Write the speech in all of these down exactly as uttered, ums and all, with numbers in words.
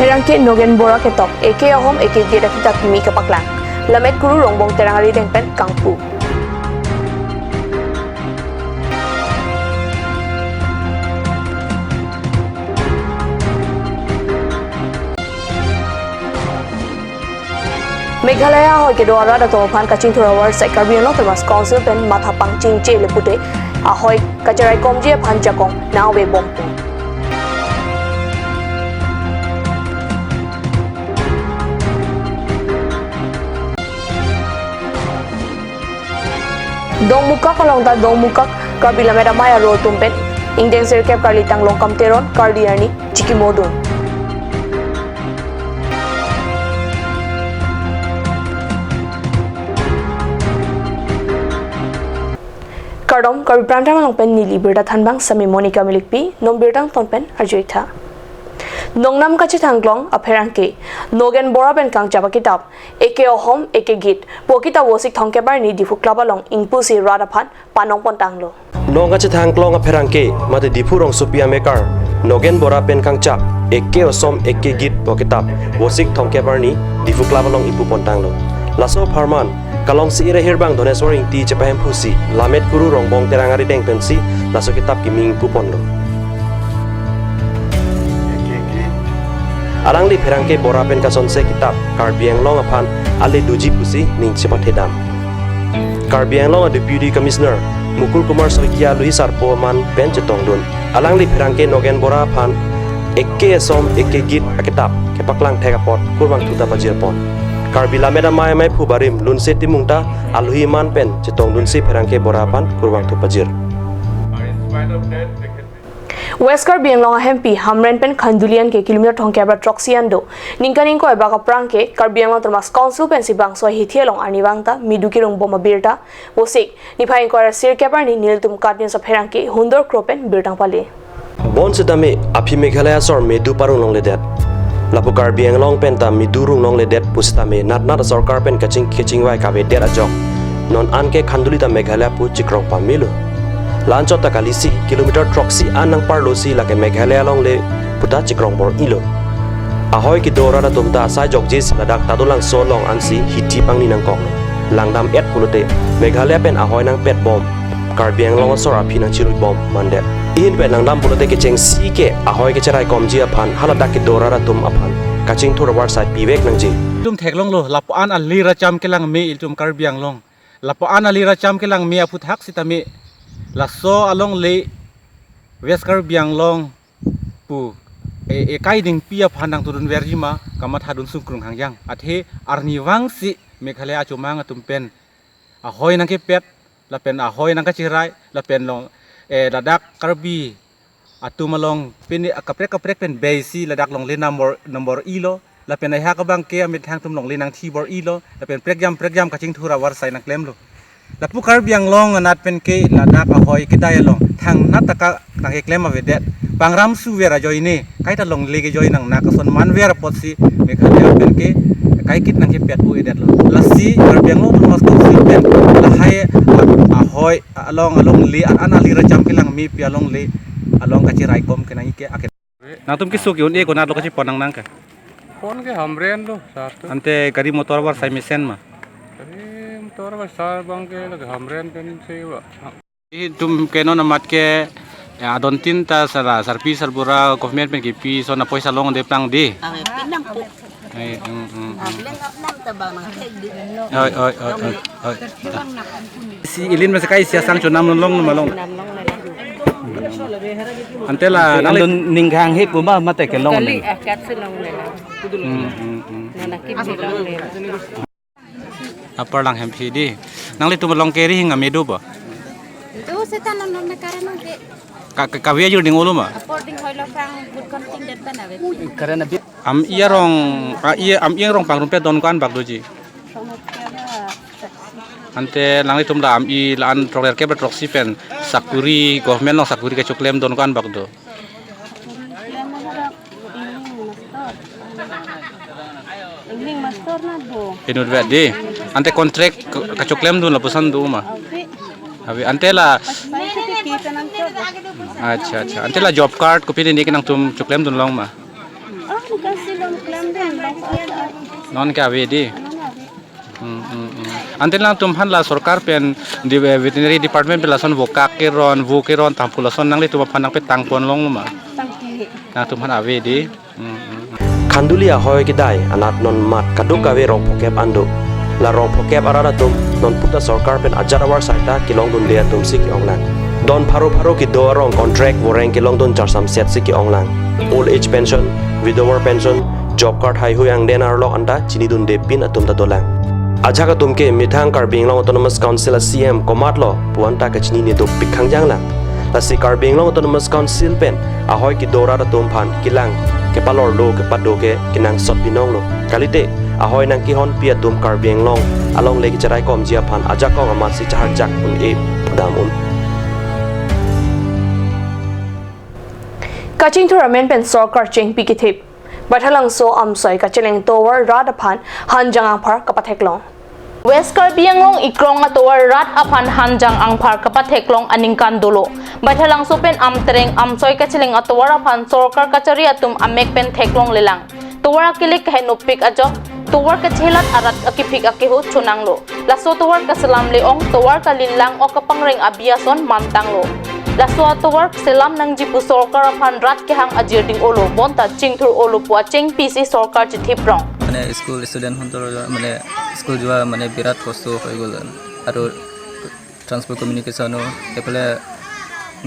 Pherangke Nogen Bora ketok, Eke Ahom Eke Gate akitap kimi kepaklang. Lammet Kuru Rongbong Terang arideng pen kangpu. Meghalaya ahoi kedo arat atum aphan kachingthur avarsai Karbi Anglong Autonomous Council pen matha pangchingche le pute ahoi kacheraikomji aphan jakong nangvebompo. Dongmukak along ta Dongmukak Karbi Lammet Amei aro atum pen ingdeng sirkep karlitang Longkam Teron kardi arni chikimodun. Kardom, Karbi Prime Time along pen neli birta thanbang sami Monica Milikpi, non birta angton pen arju-ik tha. Nongnam kachethangklong apherangke Nogen Bora pen kangchap akitap Eke Ahom Eke Gate pu akitap Vosik thomkep arni Diphu Club along ingpusi rat aphan panong pontanglo. Nong kachethangklong apherangke mate Diphu rongsopi amekar Nogen Bora pen kangchap Eke Ahom Eke Gate pu akitap Vosik thomkep arni Diphu Club along ingpu pontanglo. Laso apharman kalongsi ire hirbang Dhoneswar Ingti chepahemphusi Lammet Kuru Rongbong Terang arideng pensi laso kitap kimi ingpu ponlo. Alangli pherangke Bora pen kasonse kitap Karbi Anglong aphan ale doji pusi ning chepathedam. Karbi Anglong a Deputy Commissioner Mukul Kumar Saikia alohi sarpo aman pen chetongdun. Alangli pherangke Nogen Bora aphan Eke Ahom Eke Gate akitap kepaklang thek apot kurvangthu ta pajirpon. Karbi Lammet Amei ameiphu barim Lunse Timung ta alohi aman pen chetongdunsi pherangke Bora aphan kurvangthu pajir. West Karbi Anglong ahempi Hamren pen Khanduli anke kilometer thomkep ra throksi an do. Ningkan ingkoi bak aphrang ke Karbi Anglong Autonomous Council pensi bangso ahithi along arnivang ta medu kerung bom abirta Vosik niphai ingkoi ra sirkep arni nelitum KAT News apherangke Hundor Kro pen birta pale. Bonsitame aphi Meghalaya asor medu parung longledet. Lapu Karbi Anglong pen ta medu rung longledet pusitame natnat asorkar pen kaching kachingvai kavedet ajok non anke Khanduli ta Meghalaya pu chikrong pamelo. La-anchot ta kalisi kilometer throksi an nangparlosi lake Meghalaya longle puta chikrong bor-ilo. Ahoi kedo arat atum ta asai jokjesi ladak Tadolangso along ansi hithi pangni nangkoklo. Langdam-et pulote Meghalaya pen ahoi nangpetbom, Karbi Anglong asor aphi nangchirui bom mandet. Ihin pen langdam pulote kechengsi ke ahoi kecheraikomji aphan haladak kedo arat atum aphan kachingthur avarsai pivek nangji. Ilitum theklonglo, lapu-an ali racham kelang me ilitum Karbi Anglong. Lapu-an ali racham kelang me aphuthak sitame laso alongle West Karbi Anglong pu e, ekai dingpi aphan nangtudunverji ma kamathadun sungkrung hangjang. Athe arnivangsi Meghalaya achomang atum pen ahoi nangkepet, lapen ahoi nangkacherai, lapen long, eh, ladak Karbi atum along pen, eh, kaprek kaprek pen beisi ladak longle nang bor, nang bor-ilo, lapen ahak abang ke amethang atum longle nangthi bor-ilo, lapen prekjam prekjam kachingthur avarsai nangklemlo. Lapu Karbi Anglong anat pen ke ladak ahoi kedai along thangnat ta ka nangkeklem avedet. Pangram suver ajoine kaita longle kejoi nang na kason manver apotsi Meghalaya pen ke kaikit nangkepet-o-edetlo. Lasi Karbi Anglong Autonomous Council pen lahai ahoi along alongle an ali racham kelang mepi alongle along kacheraikom kenangji ke ake. Nangtum keso ke-un-e konatlo kachepon nang nang ke? Pon ke Hamren lo, satu. Ante gari motor avarsai mesen ma? Gari motor avarsai abang ke lake Hamren pen se ba. Itum ke non amat ke, ya, adon tin ta sara sarpi sarbura government pen kipi ason apoisa longde plang de. Ave, pinam pu. Ai, mm, mm, mm. Ableng apnam ta bang nang thek di. Oi, oi, oi, oi, oi. Si ilin masa kai sia sang chonam long ma long. Nam long le la. Ante la nang le ning khang he pu ma mate kelong. Kali le. Akat si long le la. Mm, mm, mm. Nana kip si long le la. Apar lang hemphi di. Nanglitum along ke rihing ame do ba? Do seta non non kare nang ke. Ka, ka, kave ajir ding-olo ma? Apor ding hoi lo pang good kon ting den pen ave. Kare na bit. Am-i arong, a, i, am-i arong pangrumpet don ko-an bak doji? Ante nanglitum la am-i la-an throk lerkep ra throksi pen sakuri, government along sakuri kachoklem don ko-an bak do? Evening master na do. Inut vet di. Ante contract ke-, kachoklemdun lapuson do ma? Ave. Ave, ante la. Acha, acha. Ante la job card kopine ne ke nangtum choklemdun long ma? Ah, bukan sih long. Non ke ave dei. Hmm, hmm, hmm. Ante nangtum aphan la sorkar pen di, eh, veterinary department pen lason vokak keron, vo keron, tampul lason nanglitum aphan nangpetang ponlonglo ma? Tangte. Nangtum aphan ave dei. Hmm, hmm, hmm. Khanduli ahoi kedai anat non mat kadokave rong phokep an do. La rong phokep arat atum non puta sorkar pen ajat avar sarta kelongdunde atum si ke-ong lang. Don pharo pharo kedo arong contract voreng kelongdun charsam set si ke-ong lang. Old age pension, widower pension, job card haihui angden arlo anta chinidunde pin atum ta dolang. Ajahak atum ke methang Karbi Anglong Autonomous Council a C M komatlo pu anta kachinine dopik khangjang lang. Lasi Karbi Anglong Autonomous Council pen ahoi kedo arat atum aphan kelang kepalorlo kepado ke kenangsot binonglo. Kalite ahoi nangkehonpi atum Karbi Anglong alongle kecharaikomji aphan ajakong amatsi chaharjak un-e dam un. Kachingthur amen pen sorkar chengpi kethip. Baithalangso Amsoi kacheleng tovar rat aphan hanjang angphar kapatheklong. West Karbi Anglong Ikrong atovar rat aphan hanjang angphar kapatheklong aningkan dolo. Baithalangso pen Amtereng Amsoi kacheleng atovar aphan sorkar kachari atum amek pen theklonglelang. Tovar akele kahenopik ajok, tovar kachelat arat akiphik akehu chonanglo. Laso tovar kaselam le-ong, tovar kalinlang o kapangreng abi ason mantanglo. Laso atovar selam nangji pu sorkar aphan rat kehang ajirding olo, bonta chingthur olo pu achengpi si sorkar chithiprong. মানে স্কুল ষ্টুডেণ্টসকলৰ মানে স্কুল যোৱা মানে বিৰাট কষ্ট হৈ গ'ল আৰু ট্ৰান্সপৰ্ট কমিউনিকেশ্যনো এইফালে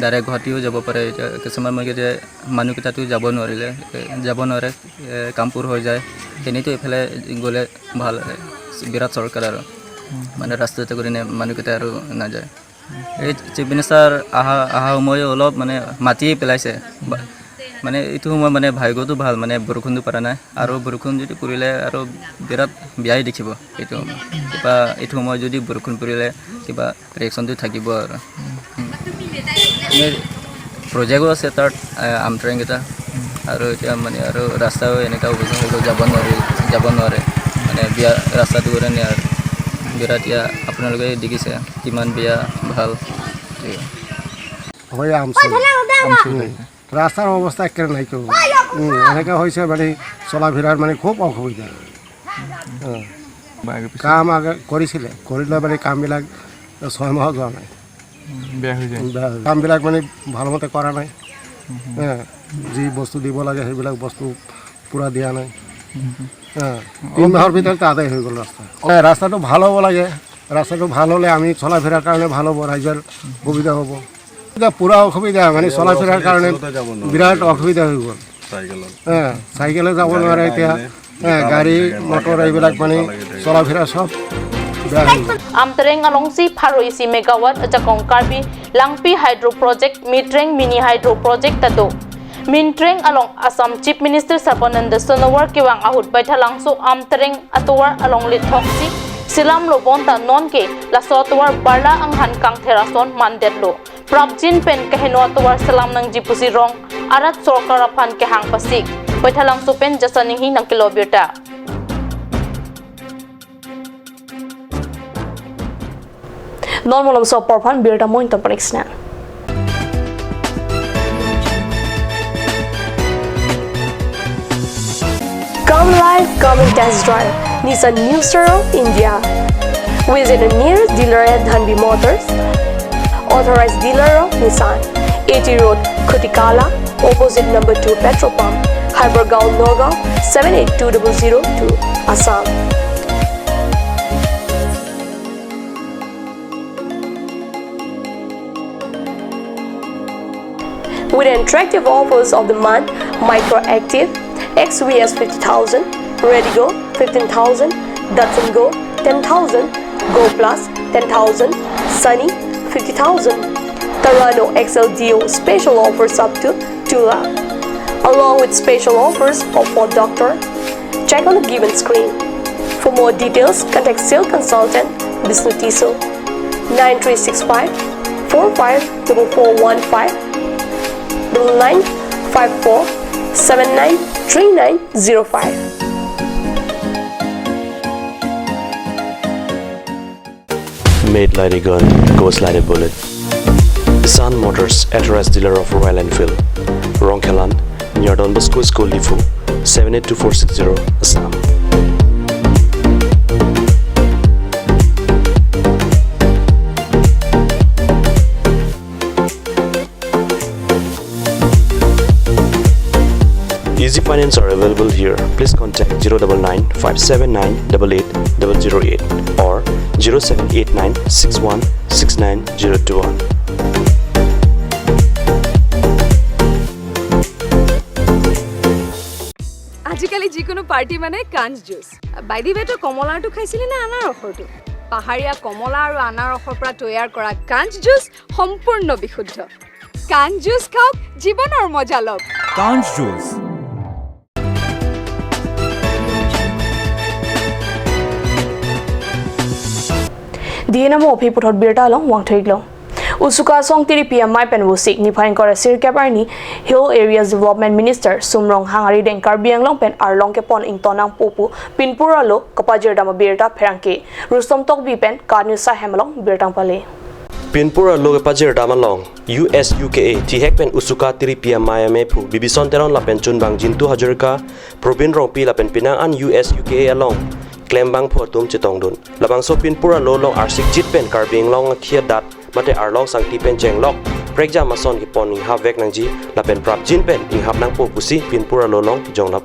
ডাইৰেক্ট গুৱাহাটীও যাব পাৰে। এতিয়া কিছুমান মই এতিয়া মানুহকেইটাতো যাব নোৱাৰিলে, এ, যাব নোৱাৰে, এ, কামপুৰ হৈ যায়। এনেইতো এইফালে গ'লে ভাল, এ, বিৰাট চৰ্টকাট আৰু মানে ৰাস্তাটো কৰিনে মানুহকেইটা আৰু নাযায়। এই চিফ মিনিষ্টাৰ অহা অহা সময় অলপ মানে মাতিয়ে পেলাইছে। বা- মানে এইটো সময় মানে ভাগ্যটো ভাল, মানে বৰষুণটো পৰা নাই। আৰু বৰষুণ যদি পৰিলে আৰু বিৰাট বেয়াই দেখিব এইটো সময়। কিবা এইটো সময় যদি বৰষুণ পৰিলে কিবা ৰিয়েকশ্যনটো থাকিব আৰু। এনে প্ৰজেক্টো আছে তাত, এ, আমট্ৰেংকেইটা। আৰু এতিয়া মানে আৰু ৰাস্তাও এনেকুৱা অৱস্থা হৈ গ'ল, যাব নোৱাৰি, যাব নোৱাৰে। মানে বিয়া ৰাস্তাটো কাৰণে আৰু বিৰাট এতিয়া আপোনালোকে দেখিছে কিমান বেয়া ভাল। হয়, আমচুৰ। আমচুৰ। ৰাস্তাৰ অৱস্থা একেবাৰে নাইকিয়া হৈ গ'ল। উম, এনেকা হৈছে মানে চলা ফিৰাৰ মানে খুব অসুবিধা। অ। বা আগে পিছে? কাম আগে কৰিছিলে, কৰিলে মানে কামবিলাক ছয় মাহ যোৱা নাই। বেয়া হৈ যায়। বেয়া হৈ যায়। কামবিলাক মানে ভালমতে কৰা নাই। হা, যি বস্তু দিব লাগে সেইবিলাক বস্তু পূৰা দিয়া নাই। হা, তিন মাহৰ ভিতৰতে আদায় হৈ গ'ল ৰাস্তা। হা, ৰাস্তাটো ভাল হ'ব লাগে। ৰাস্তাটো ভাল হ'লে আমি চলা ফিৰাৰ কাৰণে ভাল হ'ব, ৰাইজৰ সুবিধা হ'ব। এতিয়া পূৰা অসুবিধা, মানে চলা ফিৰাৰ কাৰণে বিৰাট অসুবিধা হৈ গ'ল। চাইকেলত। হা, চাইকেলে যাব নোৱাৰে এতিয়া। হা, গাড়ী মটৰ এইবিলাক মানে চলা ফিৰা চব বেয়া হৈ গ'ল। Amtereng alongsi pharo isi megawatt ajakong Karbi Langpi Hydro Project, Mitreng Mini Hydro Project ta do. Mitreng along Assam Chief Minister Sarbananda Sonowal kevang ahut Baithalangso Amtereng atovar along lethok si selamlo, bonta nonke laso atovar barla anghan kangther ason mandetlo. Prapjin pen kaheno atovar selam nangji pusi rong arat sorkar aphan kehang pasik. Baithalangso pen Jasaning Inghi nangkelo birta. Non malomso apor aphan birta mo inton panik sna. Come live, come and test drive Nissan New Star of India. Visit a nearest dealer at Dhanvi Motors, authorized dealer of Nissan, A T Road, Khutikala, opposite number two petrol pump, Hypergaon, Nagaon, seven eight two double zero two, Assam. With attractive offers of the month, Micra Active, X V S fifty thousand, Redi-GO fifteen thousand, Datsun Go ten thousand, Go Plus ten thousand, Sunny fifty thousand, Terrano X L D O special offers up to two lakh, along with special offers of Ford Doctor. Check on the given screen. For more details, contact sales consultant Bishnu Tisso, nine three six five four five double four one five, double nine five four seven nine three nine zero five. Made like a gun, goes like a bullet. Sun Motors, authorized dealer of Royal Enfield, Rongkhelan, near Don Bosco School, Diphu, seven eight two four six zero, Assam. Easy finance are available here. Please contact zero double nine five seven nine double eight double zero eight or zero seven eight nine six one six nine zero two one. আজিকালি যিকোনো পাৰ্টি মানে কাঞ্চ juice. By the ৱে, তই কমলাৰটো খাইছিলি নে আনাৰসৰটো? পাহাৰীয়া কমলা আৰু আনাৰসৰ পৰা তৈয়াৰ কৰা কাঞ্চ জুচ সম্পূৰ্ণ বিশুদ্ধ। কাঞ্চ জুচ খাওক, জীৱনৰ মজা লওক। কাঞ্চ juice. Dei namo aphi puthot birta along vangthu-ik lo. Usuka asong tiripi amei pen vosik niphai ingkoi ra sirkep arni Hill Areas Development Minister Sum Ronghang arideng Karbi Anglong pen arlong kepon ington nangpo pu pinpur alo kapajirdam abirta pherangke Rustom Tokbi pen KAT News ahem along birta pale. Pinpur alo kapajirdam along U S U K A thihek pen usuka tiripi amei amei aphu Bibison Teron lapen chunbang Jintu Hazarika, Probin Rongpi lapen penang an U S U K A along klembangpo atum chetongdun. Labangso pinpur alo along arsikjit pen Karbi Anglong akhei adat mate arlong sangti pen chenglok prekjam ason kepon inghap vek nangji lapen prapjin pen inghap nangpo pusi pinpur alo along jonglap.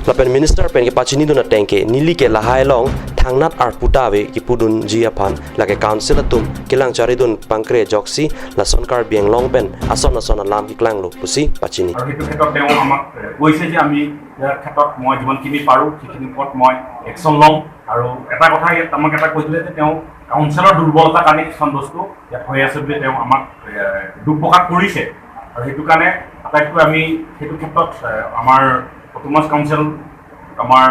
Lapen minister pen kepachinidun ateng ke neli ke lahai along thangnat arpu ta ave kipudunji aphan lake council atum kelang charidun pangkre ajoksi lason Karbi Anglong pen ason ason alam keklanglo pusi pachini. আৰু সেইটো ক্ষেত্ৰত তেওঁ আমাক, এ, কৈছে যে আমি ইয়াৰ ক্ষেত্ৰত মই যিমানখিনি পাৰোঁ সেইখিনি ওপৰত মই একশ্যন ল'ম। আৰু এটা কথা ইয়াত আমাক এটা কৈছিলে যে তেওঁ কাউন্সিলৰ দুৰ্বলতাৰ কাৰণে কিছুমান বস্তু ইয়াত হৈ আছে বুলি তেওঁ আমাক, এ, দুখ প্ৰকাশ কৰিছে। আৰু সেইটো কাৰণে আটাইতকৈ আমি সেইটো ক্ষেত্ৰত, এ, আমাৰ অট'নমাছ কাউন্সিল আমাৰ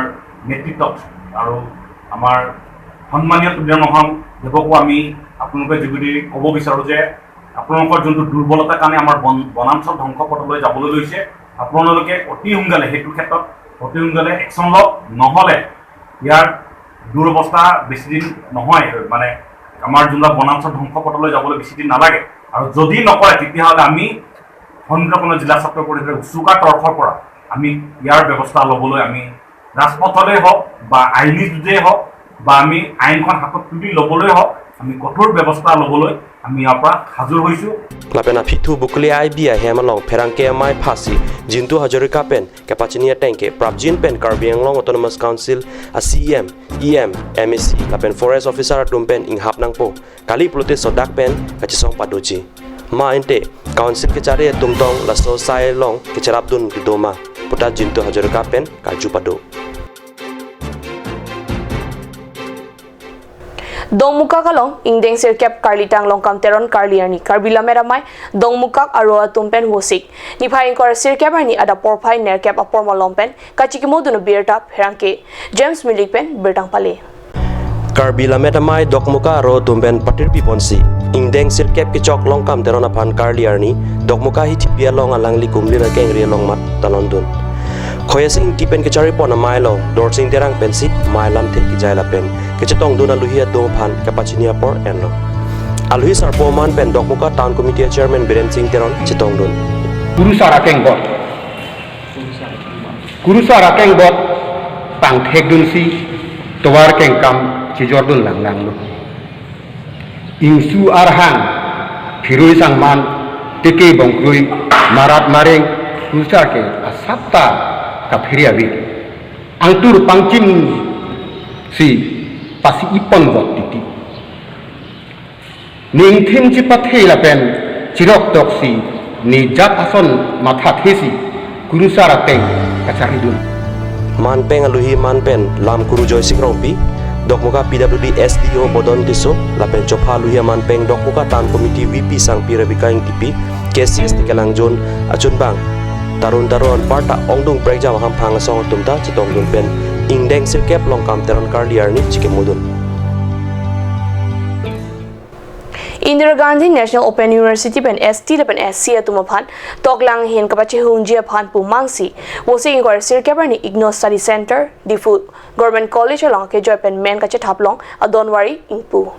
নেতৃত্বত আৰু আমাৰ সন্মানীয় তুলিৰাম ৰংহাং দেৱকো আমি আপোনালোকৰ যোগেদি ক'ব বিচাৰোঁ যে আপোনালোকৰ যোনটো দুৰ্বলতাৰ কাৰণে আমাৰ বন-, বনাঞ্চল ধ্বংস পথলৈ যাবলৈ লৈছে, আপোনালোকে অতি সোনকালে সেইটো ক্ষেত্ৰত অতি সোনকালে একশ্যন লওক, নহ'লে ইয়াৰ দুৰৱস্থা বেছি দিন নহয়, মানে আমাৰ যোনবিলাক বনাঞ্চল ধ্বংস পথলৈ যাবলৈ বেছি দিন নালাগে। আৰু যদি নকৰে তেতিয়াহ'লে আমি সন্মিলনৰ জিলা ছাত্ৰ পৰিষদৰ উচুকা তৰফৰ পৰা আমি ইয়াৰ ব্যৱস্থা ল'বলৈ আমি ৰাজপথলৈ হওক বা আইনী যুঁজেই হওক বা আমি আইনখন হাতত তুলি ল'বলৈ হওক, আমি কঠোৰ ব্যৱস্থা ল'বলৈ আমি ইয়াৰ পৰা সাজু হৈছোঁ। Lapen aphithu Bukuli I B ahem along pherangke amei aphasi Jintu Hazarika pen kepachini ateng ke prapjin pen Karbi Anglong Autonomous Council a C E M, E M, M A C lapen forest officer atum pen inghap nangpo kali pulote sodak pen kachesong padoji. Ma ante council kechari atum tong laso asai along kecherapdun kedo ma puta Jintu Hazarika pen karju pado. Dongmukak along ingdeng sirkep karlitang Longkam Teron karli arni Karbi Lammet Amei Dongmukak aro atum pen vosik niphai ingkoi ra sirkep arni adap porphai nerkep apor malom pen kachikimodun abirta pherangke James Milik pen birta pale. Karbi Lammet Amei Dongmukak aro atum pen patirpi ponsi ingdeng sirkep kechok Longkam Teron aphan karli arni Dongmukak hithipi along alangli kumlin akengri along mat talondun. Khoyasing Ingti pen kechari pon amei along Dorsing Terang pensi mei lamthe kejai lapen kechetongdun aluhi atum aphan kepachini apor enlo. Aluhi sarpo aman pen Dongmukak Town Committee Chairman Biren Sing Teron chetongdun. Kurusar akengbot. Kurusar akengbot pangthekdunsi tovar kengkam chejordun langlanglo. Ingsu arhang, phirui sangman, teke bongkrui, marat mareng, kurusar ke asapta kaphiri ave. Angtur pangchimsi pasi-i ponbot titi. Ningthim chipathe lapen chiroktoksi nijat ason mathathesi kurusar ateng kacharidun. Manpeng aluhi manpen lamkuru Joysing Rongpi, Dongmukak P W D S D O Bodon Tisso, lapen chopha aluhi manpeng Dongmukak Town Committee V P Sangpi Rebecca Ingtipi, K C S T kelangjun achunbang Tarun Taro anparta ongdung prekjam ahamphang asong atum ta chetongdun pen ingdeng sirkep Longkam Teron karli arni chikimodun. Indira Gandhi National Open University pen S T lapen S C atum aphan toklang ahin kapachehungji aphan pu mangsi vosik ingkoi ra sirkep arni IGNOU Study Centre, Diphu Government College along kejoi pen men kachethap long adonwari ingpu.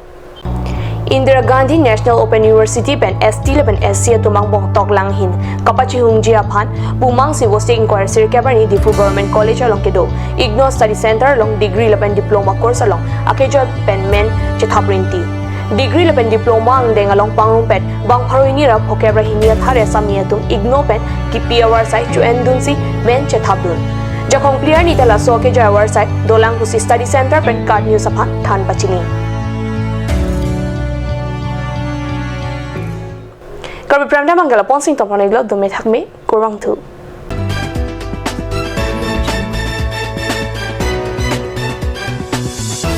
Indira Gandhi National Open University pen S T lapen S C atum angbong toklang ahin kapachihungji aphan pu mangsi Wosik ingkoi ra sirkep arni Diphu Government College along kedo IGNOU Study Center along degree lapen diploma course along akejoi pen men chethap rinti. Degree lapen diploma angdeng along pangrumpet bang pharo hini ra phokep ra hini athare asami atum IGNOU pen kipi avarsai cho-endunsi men chethapdun. Jakong phli arni ta laso akejoi avarsai dolang pusi Study Center pen KAT News aphan than pachini. Karbi Prime Time anke lapu-an si ingtonpon-iklo, dome thakme, kurvangthu.